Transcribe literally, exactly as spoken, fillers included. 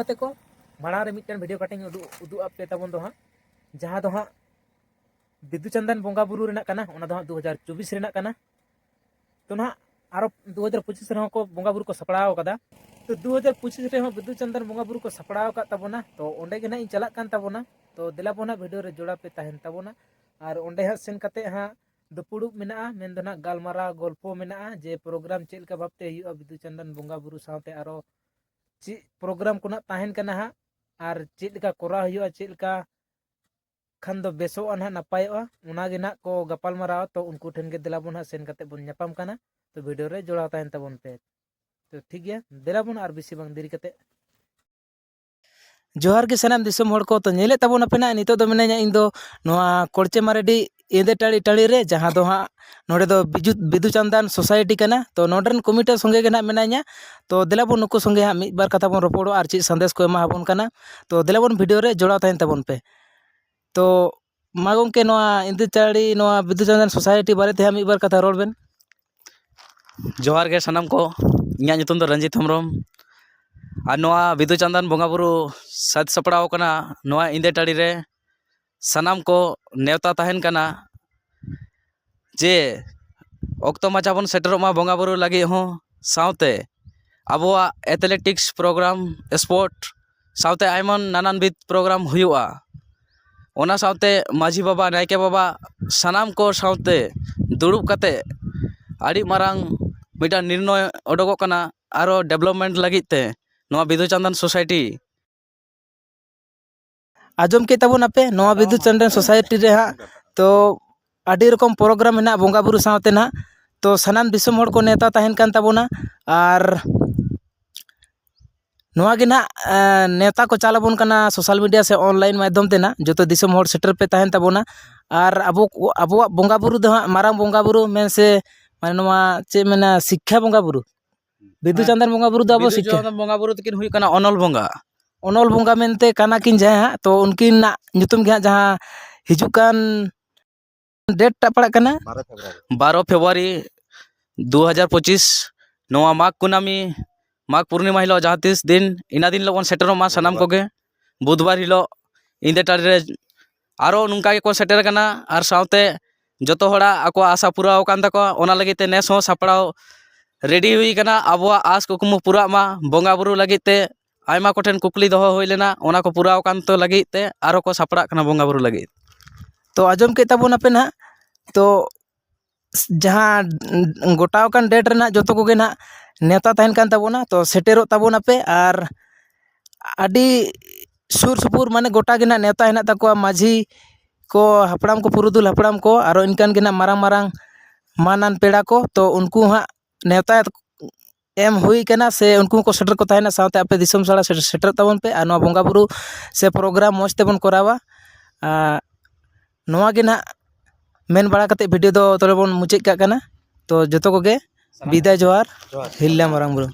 ᱛᱮᱠᱚ ᱢᱟᱲᱟᱝ ᱨᱮ ᱢᱤᱫᱴᱮᱱ ᱵᱷᱤᱰᱤᱭᱳ ᱠᱟᱴᱤᱝ ᱩᱫᱩᱜ ᱩᱫᱩᱜ ᱟᱯᱮ ᱛᱟᱵᱚᱱ ᱫᱚ ᱦᱟᱸᱜ, ᱡᱟᱦᱟᱸ ᱫᱚ ᱦᱟᱸᱜ ᱵᱤᱫᱩ ᱪᱟᱸᱫᱟᱱ ᱵᱚᱸᱜᱟ ᱵᱩᱨᱩ ᱨᱮᱱᱟᱜ ᱠᱟᱱᱟ, ᱚᱱᱟ ᱫᱚ ᱦᱟᱸᱜ ᱫᱩ ᱦᱟᱡᱟᱨ ᱪᱚᱵᱵᱤᱥ ᱨᱮᱱᱟᱜ ᱠᱟᱱᱟ᱾ ᱛᱚ ᱱᱟᱦᱟᱜ ᱟᱨᱚ ᱫᱩ ᱦᱟᱡᱟᱨ ᱯᱚᱸᱪᱤᱥ ᱨᱮᱦᱚᱸ ᱠᱚ ᱵᱚᱸᱜᱟ ᱵᱩᱨᱩ ᱠᱚ ᱥᱟᱯᱲᱟᱣ ᱠᱟᱫᱟ᱾ ᱛᱚ ᱫᱩ ᱦᱟᱡᱟᱨ ᱯᱚᱸᱪᱤᱥ ᱨᱮᱦᱚᱸ ᱵᱤᱫᱩ ᱪᱟᱸᱫᱟᱱ ᱵᱚᱸᱜᱟ ᱵᱩᱨᱩ ᱠᱚ ᱥᱟᱯᱲᱟᱣ ᱟᱠᱟᱫ ᱛᱟᱵᱚᱱᱟ᱾ ᱛᱚ ᱚᱸᱰᱮ ᱜᱮ ᱱᱟᱦᱟᱜ ᱤᱧ ᱪᱟᱞᱟᱜ ᱠᱟᱱ ᱛᱟᱵᱚᱱᱟ᱾ ᱛᱚ ᱫᱮᱞᱟ ᱵᱚᱱ ᱱᱟᱦᱟᱜ ᱵᱷᱤᱰᱤᱭᱳ ᱨᱮ ᱡᱚᱲᱟᱣ ᱯᱮ ᱛᱟᱦᱮᱱ ᱛᱟᱵᱚᱱᱟ᱾ ᱟᱨ ᱚᱸᱰᱮ ᱦᱟᱸᱜ ᱥᱮᱱ ᱠᱟᱛᱮ ᱦᱟᱸᱜ ᱫᱩᱯᱩᱲᱩᱵ ᱢᱮᱱᱟᱜᱼᱟ, ᱢᱮᱱᱫᱚ ᱱᱟᱦᱟᱜ ᱜᱟᱞᱢᱟᱨᱟᱣ ᱜᱚᱞᱯᱷᱚ ᱢᱮᱱᱟᱜᱼᱟ ᱡᱮ ᱯᱨᱳᱜᱨᱟᱢ ᱪᱮᱫ ᱞᱮᱠᱟ ᱵᱷᱟᱵᱛᱮ ᱦᱩᱭᱩᱜᱼᱟ, ᱵᱤᱫᱩ ᱪᱟᱸᱫᱟᱱ ᱵᱚᱸᱜᱟ ᱵᱩᱨᱩ ᱥᱟᱶᱛᱮ ᱟᱨᱚ ᱪᱮᱫ ᱯᱨᱳᱜᱨᱟᱢ ᱠᱚ ᱱᱟᱦᱟᱜ ᱛᱟᱦᱮᱱ ᱠᱟᱱᱟ ᱦᱟᱸᱜ, ᱟᱨ ᱪᱮᱫ ᱞᱮᱠᱟ ᱠᱚᱨᱟᱣ ᱦᱩᱭᱩᱜᱼᱟ, ᱪᱮᱫ ᱞᱮᱠᱟ ᱠᱷᱟᱱ ᱫᱚ ᱵᱮᱥᱚᱜᱼᱟ ᱱᱟᱦᱟᱜ, ᱱᱟᱯᱟᱭᱚᱜᱼᱟ, ᱚᱱᱟ ᱜᱮ ᱱᱟᱦᱟᱜ ᱠᱚ ᱜᱟᱯᱟᱞ ᱢᱟᱨᱟᱣᱟ᱾ ᱛᱚ ᱩᱱᱠᱩ ᱴᱷᱮᱱ ᱜᱮ ᱫᱮᱞᱟ ᱵᱚᱱ ᱦᱟᱸᱜ ᱥᱮᱱ ᱠᱟᱛᱮ ᱵᱚᱱ ᱧᱟᱯᱟᱢ ᱠᱟᱱᱟ᱾ ᱛᱚ ᱵᱷᱤᱰᱤᱭᱳ ᱨᱮ ᱡᱚᱲᱟᱣ ᱛᱟᱦᱮᱱ ᱛᱟᱵᱚᱱ ᱯᱮ᱾ ᱛᱚ ᱴᱷᱤᱠ ᱜᱮᱭᱟ, ᱫᱮᱞᱟ ᱵᱚᱱ ᱟᱨ ᱵᱮᱥᱤ ᱵᱟᱝ ᱫᱮᱨᱤ ᱠᱟᱛᱮ᱾ ᱡᱚᱦᱟᱨ ᱜᱮ ᱥᱟᱱᱟᱢ ᱫᱤᱥᱚᱢ ᱦᱚᱲ ᱠᱚ᱾ ᱛᱚ ᱧᱮᱞᱮᱫ ᱛᱟᱵᱚᱱ ᱟᱯᱮ ᱱᱟᱦᱟᱜ, ᱱᱤᱛᱚᱜ ᱫᱚ ᱢᱮᱱᱟᱧᱟ ᱤᱧ ᱫᱚ ᱱᱚᱣᱟ ᱠᱚᱲᱪᱮ ᱢᱟᱨᱮᱰᱤ ᱮᱸᱫᱮ ᱴᱟᱹᱲᱤ ᱴᱟᱹᱲᱤ ᱨᱮ, ᱡᱟᱦᱟᱸ ᱫᱚ ᱦᱟᱸᱜ ᱱᱚᱰᱮ ᱫᱚ ᱵᱤᱡᱩ ᱵᱤᱫᱩ ᱪᱟᱸᱫᱟᱱ ᱥᱳᱥᱟᱭᱴᱤ ᱠᱟᱱᱟ᱾ ᱛᱚ ᱱᱚᱰᱮ ᱨᱮᱱ ᱠᱚᱢᱤᱴᱤ ᱥᱚᱸᱜᱮ ᱜᱮ ᱱᱟᱦᱟᱜ ᱢᱮᱱᱟᱧᱟ᱾ ᱛᱚ ᱫᱮᱞᱟ ᱵᱚᱱ ᱱᱩᱠᱩ ᱥᱚᱸᱜᱮ ᱦᱟᱸᱜ ᱢᱤᱫ ᱵᱟᱨ ᱠᱟᱛᱷᱟ ᱵᱚᱱ ᱨᱚᱯᱚᱲᱚᱜᱼᱟ ᱟᱨ ᱪᱮᱫ ᱥᱟᱸᱫᱮᱥ ᱠᱚ ᱮᱢᱟ ᱟᱵᱚᱱ ᱠᱟᱱᱟ᱾ ᱛᱚ ᱫᱮᱞᱟ ᱵᱚᱱ ᱵᱷᱤᱰᱤᱭᱳ ᱨᱮ ᱡᱚᱲᱟᱣ ᱛᱟᱦᱮᱱ ᱛᱟᱵᱚᱱ ᱯᱮ᱾ ᱛᱚ ᱢᱟ ᱜᱚᱢᱠᱮ, ᱱᱚᱣᱟ ᱮᱸᱫᱮ ᱴᱟᱹᱲᱤ, ᱱᱚᱣᱟ ᱵᱤᱫᱩ ᱪᱟᱸᱫᱟᱱ ᱥᱳᱥᱟᱭᱴᱤ ᱵᱟᱨᱮᱛᱮ ᱦᱟᱸᱜ ᱢᱤᱫ ᱵᱟᱨ ᱠᱟᱛᱷᱟ ᱨᱚᱲ ᱵᱮᱱ᱾ ᱡᱚᱦᱟᱨ ᱜᱮ ᱥᱟᱱᱟᱢ ᱠᱚ, ᱤᱧᱟᱹᱜ ᱧᱩᱛᱩᱢ ᱫᱚ ᱨᱚᱧᱡᱤᱛ ᱦᱮᱢᱵᱨᱚᱢ᱾ ᱟᱨ ᱱᱚᱣᱟ ᱵᱤᱫᱩ ᱪᱟᱸᱫᱟᱱ ᱵᱚᱸᱜᱟ ᱵᱩᱨᱩ ᱥᱟᱹᱛ ᱥᱟᱯᱲᱟᱣ ᱠᱟᱱᱟ ᱱᱚᱣᱟ ᱮᱸᱫᱮ ᱴᱟᱹᱲᱤ ᱨᱮ᱾ ᱥᱟᱱᱟᱢ ᱠᱚ ᱱᱮᱣᱛᱟ ᱛᱟᱦᱮᱱ ᱠᱟᱱᱟ ᱡᱮ ᱚᱠᱛᱚ ᱢᱟᱪᱷᱟ ᱵᱚᱱ ᱥᱮᱴᱮᱨᱚᱜ ᱢᱟ ᱵᱚᱸᱜᱟ ᱵᱩᱨᱩ ᱞᱟᱹᱜᱤᱫ ᱦᱚᱸ, ᱥᱟᱶᱛᱮ ᱟᱵᱚᱣᱟᱜ ᱮᱛᱷᱞᱮᱴᱤᱠᱥ ᱯᱨᱳᱜᱨᱟᱢ, ᱥᱯᱳᱨᱴ, ᱥᱟᱶᱛᱮ ᱟᱭᱢᱟ ᱱᱟᱱᱟᱱ ᱵᱤᱫ ᱯᱨᱳᱜᱨᱟᱢ ᱦᱩᱭᱩᱜᱼᱟ᱾ ᱚᱱᱟ ᱥᱟᱶᱛᱮ ᱢᱟᱹᱡᱷᱤ ᱵᱟᱵᱟ, ᱱᱟᱭᱠᱮ ᱵᱟᱵᱟ, ᱥᱟᱱᱟᱢ ᱠᱚ ᱥᱟᱶᱛᱮ ᱫᱩᱲᱩᱵ ᱠᱟᱛᱮ ᱟᱹᱰᱤ ᱢᱟᱨᱟᱝ ᱢᱤᱫᱴᱟᱝ ᱱᱤᱨᱱᱚᱭ ᱚᱰᱚᱠᱚᱜ ᱠᱟᱱᱟ ᱟᱨᱚ ᱰᱮᱵᱷᱞᱚᱯᱢᱮᱱᱴ ᱞᱟᱹᱜᱤᱫ ᱛᱮ ᱱᱚᱣᱟ ᱵᱤᱫᱩ ᱪᱟᱸᱫᱟᱱ ᱥᱳᱥᱟᱭᱴᱤ᱾ ᱟᱸᱡᱚᱢ ᱠᱮᱫ ᱛᱟᱵᱚᱱ ᱟᱯᱮ ᱱᱚᱣᱟ ᱵᱤᱫᱩ ᱪᱟᱸᱫᱟᱱ ᱥᱳᱥᱟᱭᱴᱤ ᱨᱮ ᱦᱟᱸᱜ᱾ ᱛᱚ ᱟᱹᱰᱤ ᱨᱚᱠᱚᱢ ᱯᱨᱳᱜᱨᱟᱢ ᱢᱮᱱᱟᱜᱼᱟ ᱵᱚᱸᱜᱟ ᱵᱩᱨᱩ ᱥᱟᱶᱛᱮ ᱱᱟᱦᱟᱜ᱾ ᱛᱚ ᱥᱟᱱᱟᱢ ᱫᱤᱥᱚᱢ ᱦᱚᱲ ᱠᱚ ᱱᱮᱣᱛᱟ ᱛᱟᱦᱮᱱ ᱠᱟᱱ ᱛᱟᱵᱚᱱᱟ᱾ ᱟᱨ ᱱᱚᱣᱟ ᱜᱮ ᱱᱟᱦᱟᱜ, ᱮᱸ, ᱱᱮᱣᱛᱟ ᱠᱚ ᱪᱟᱞ ᱟᱵᱚᱱ ᱠᱟᱱᱟ ᱥᱳᱥᱟᱞ ᱢᱤᱰᱤᱭᱟ ᱥᱮ ᱚᱱᱞᱟᱭᱤᱱ ᱢᱟᱫᱽᱫᱷᱚᱢ ᱛᱮ ᱱᱟᱦᱟᱜ᱾ ᱡᱚᱛᱚ ᱫᱤᱥᱚᱢ ᱦᱚᱲ ᱥᱮᱴᱮᱨ ᱯᱮ ᱛᱟᱦᱮᱱ ᱛᱟᱵᱚᱱᱟ᱾ ᱟᱨ ᱟᱵᱚ, ᱟᱵᱚᱣᱟᱜ ᱵᱚᱸᱜᱟ ᱵᱩᱨᱩ ᱫᱚ ᱦᱟᱸᱜ ᱢᱟᱨᱟᱝ ᱵᱚᱸᱜᱟ ᱵᱩᱨᱩ ᱢᱮᱱ ᱥᱮ, ᱢᱟᱱᱮ, ᱱᱚᱣᱟ ᱪᱮᱫ ᱢᱮᱱᱟ, ᱥᱤᱠᱠᱷᱟ ᱵᱚᱸᱜᱟ ᱵᱩᱨᱩ᱾ ᱵᱤᱫᱩ ᱦᱮᱸ᱾ ᱪᱟᱸᱫᱟᱱ ᱵᱚᱸᱜᱟ ᱵᱩᱨᱩ ᱫᱚ ᱟᱵᱚ ᱵᱤᱫᱩ ᱥᱤᱠᱠᱷᱟ᱾ ᱪᱟᱸᱫᱟᱱ ᱵᱚᱸᱜᱟ ᱵᱩᱨᱩ ᱛᱟᱹᱠᱤᱱ ᱦᱩᱭᱩᱜ ᱠᱟᱱᱟ ᱚᱱᱚᱞ ᱵᱚᱸᱜᱟ᱾ ᱚᱱᱚᱞ ᱵᱚᱸᱜᱟ ᱢᱮᱱᱛᱮ ᱠᱟᱱᱟ ᱠᱤᱱ ᱡᱟᱦᱟᱸᱭ ᱦᱟᱸᱜ, ᱛᱚ ᱩᱱᱠᱤᱱᱟᱜ ᱧᱩᱛᱩᱢ ᱜᱮ ᱦᱟᱸᱜ ᱡᱟᱦᱟᱸ ᱦᱤᱡᱩᱜ ᱠᱟᱱ ᱰᱮᱴ ᱴᱟᱜ ᱯᱟᱲᱟᱜ ᱠᱟᱱᱟ ᱵᱟᱨᱚ ᱯᱷᱮᱵᱽᱨᱩᱣᱟᱨᱤ᱾ ᱵᱟᱨᱚ ᱯᱷᱮᱵᱽᱨᱩᱣᱟᱨᱤ ᱫᱩ ᱦᱟᱡᱟᱨ ᱯᱚᱸᱪᱤᱥ, ᱱᱚᱣᱟ ᱢᱟᱜᱽ ᱠᱩᱱᱟᱹᱢᱤ ᱢᱟᱜᱽ ᱯᱩᱨᱱᱤᱢᱟ ᱦᱤᱞᱳᱜ ᱡᱟᱦᱟᱸ ᱛᱤᱥ ᱫᱤᱱ, ᱤᱱᱟᱹ ᱫᱤᱱ ᱦᱤᱞᱳᱜ ᱵᱚᱱ ᱥᱮᱴᱮᱨᱚᱜ ᱢᱟ ᱥᱟᱱᱟᱢ ᱵᱩᱫᱷᱵᱟᱨ᱾ ᱠᱚᱜᱮ᱾ ᱵᱩᱫᱷᱵᱟᱨ ᱦᱤᱞᱳᱜ ᱤᱸᱫᱮ ᱴᱟᱺᱰᱤ ᱨᱮ ᱟᱨᱚ ᱱᱚᱝᱠᱟ ᱜᱮᱠᱚ ᱥᱮᱴᱮᱨ ᱟᱠᱟᱱᱟ, ᱟᱨ ᱥᱟᱶᱛᱮ ᱡᱚᱛᱚ ᱦᱚᱲᱟᱜ ᱟᱠᱚᱣᱟᱜ ᱟᱥᱟ ᱯᱩᱨᱟᱹᱣ ᱟᱠᱟᱱ ᱛᱟᱠᱚᱣᱟ᱾ ᱚᱱᱟ ᱞᱟᱹᱜᱤᱫ ᱛᱮ ᱱᱮᱥ ᱦᱚᱸ ᱥᱟᱯᱲᱟᱣ ᱨᱮᱰᱤ ᱦᱩᱭ ᱟᱠᱟᱱᱟ, ᱟᱵᱚᱣᱟᱜ ᱟᱸᱥ ᱠᱩᱠᱢᱩ ᱯᱩᱨᱟᱜ ᱢᱟ᱾ ᱵᱚᱸᱜᱟ ᱵᱩᱨᱩ ᱞᱟᱹᱜᱤᱫ ᱛᱮ ᱟᱭᱢᱟ ᱠᱚᱴᱷᱮᱱ ᱠᱩᱠᱞᱤ ᱫᱚᱦᱚ ᱦᱩᱭ ᱞᱮᱱᱟ, ᱚᱱᱟ ᱠᱚ ᱯᱩᱨᱟᱣ ᱟᱠᱟᱱ ᱛᱚ ᱞᱟᱹᱜᱤᱫ ᱛᱮ ᱟᱨᱚ ᱠᱚ ᱥᱟᱯᱲᱟᱜ ᱠᱟᱱᱟ ᱵᱚᱸᱜᱟ ᱵᱩᱨᱩ ᱞᱟᱹᱜᱤᱫ᱾ ᱛᱚ ᱟᱸᱡᱚᱢ ᱠᱮᱫ ᱛᱟᱵᱚᱱᱟᱯᱮ ᱱᱟᱦᱟᱜ, ᱛᱚ ᱡᱟᱦᱟᱸ ᱜᱚᱴᱟᱣ ᱟᱠᱟᱱ ᱰᱮᱴ ᱨᱮᱱᱟᱜ ᱡᱚᱛᱚ ᱠᱚᱜᱮ ᱱᱟᱦᱟᱜ ᱱᱮᱣᱛᱟ ᱛᱟᱦᱮᱱ ᱠᱟᱱ ᱛᱟᱵᱚᱱᱟ, ᱛᱚ ᱥᱮᱴᱮᱨᱚᱜ ᱛᱟᱵᱚᱱᱟᱯᱮ᱾ ᱟᱨ ᱟᱹᱰᱤ ᱥᱩᱨ ᱥᱩᱯᱩᱨ ᱢᱟᱱᱮ ᱜᱚᱴᱟ ᱜᱮ ᱱᱟᱦᱟᱜ ᱱᱮᱣᱛᱟ ᱦᱮᱱᱟᱜ ᱛᱟᱠᱚᱣᱟ, ᱢᱟᱹᱡᱷᱤ ᱠᱚ, ᱦᱟᱯᱲᱟᱢ ᱠᱚ, ᱯᱩᱨᱩᱫᱷᱩᱞ ᱦᱟᱯᱲᱟᱢ ᱠᱚ, ᱟᱨᱚ ᱤᱱᱠᱟᱱ ᱜᱮ ᱱᱟᱦᱟᱜ ᱢᱟᱨᱟᱝ ᱢᱟᱨᱟᱝ ᱢᱟᱱᱟᱱ ᱯᱮᱲᱟ ᱠᱚ, ᱛᱚ ᱩᱱᱠᱩ ᱦᱟᱸᱜ ᱱᱮᱣᱛᱟ ᱮᱢ ᱦᱩᱭ ᱠᱟᱱᱟ ᱥᱮ ᱩᱱᱠᱩ ᱦᱚᱸᱠᱚ ᱥᱮᱴᱮᱨ ᱠᱚ ᱛᱟᱦᱮᱱᱟ᱾ ᱥᱟᱶᱛᱮ ᱟᱯᱮ ᱫᱤᱥᱚᱢ ᱥᱟᱲᱟ ᱥᱮᱴᱮᱨ, ᱥᱮᱴᱮᱨᱚᱜ ᱛᱟᱵᱚᱱ ᱯᱮ ᱟᱨ ᱱᱚᱣᱟ ᱵᱚᱸᱜᱟ ᱵᱩᱨᱩ ᱥᱮ ᱯᱨᱳᱜᱨᱟᱢ ᱢᱚᱡᱽ ᱛᱮᱵᱚᱱ ᱠᱚᱨᱟᱣᱟ᱾ ᱟᱨ ᱱᱚᱣᱟ ᱜᱮ ᱱᱟᱦᱟᱜ ᱢᱮᱱ ᱵᱟᱲᱟ ᱠᱟᱛᱮ ᱵᱷᱤᱰᱤᱭᱳ ᱫᱚ ᱛᱚᱵᱮ ᱵᱚᱱ ᱢᱩᱪᱟᱹᱫ ᱠᱟᱜ ᱠᱟᱱᱟ᱾ ᱛᱚ ᱡᱚᱛᱚ ᱠᱚᱜᱮ ᱵᱤᱫᱟᱭ ᱡᱚᱦᱟᱨ, ᱡᱚᱦᱟᱨ᱾ ᱦᱤᱞᱞᱟ ᱢᱟᱨᱟᱝ ᱵᱩᱨᱩ᱾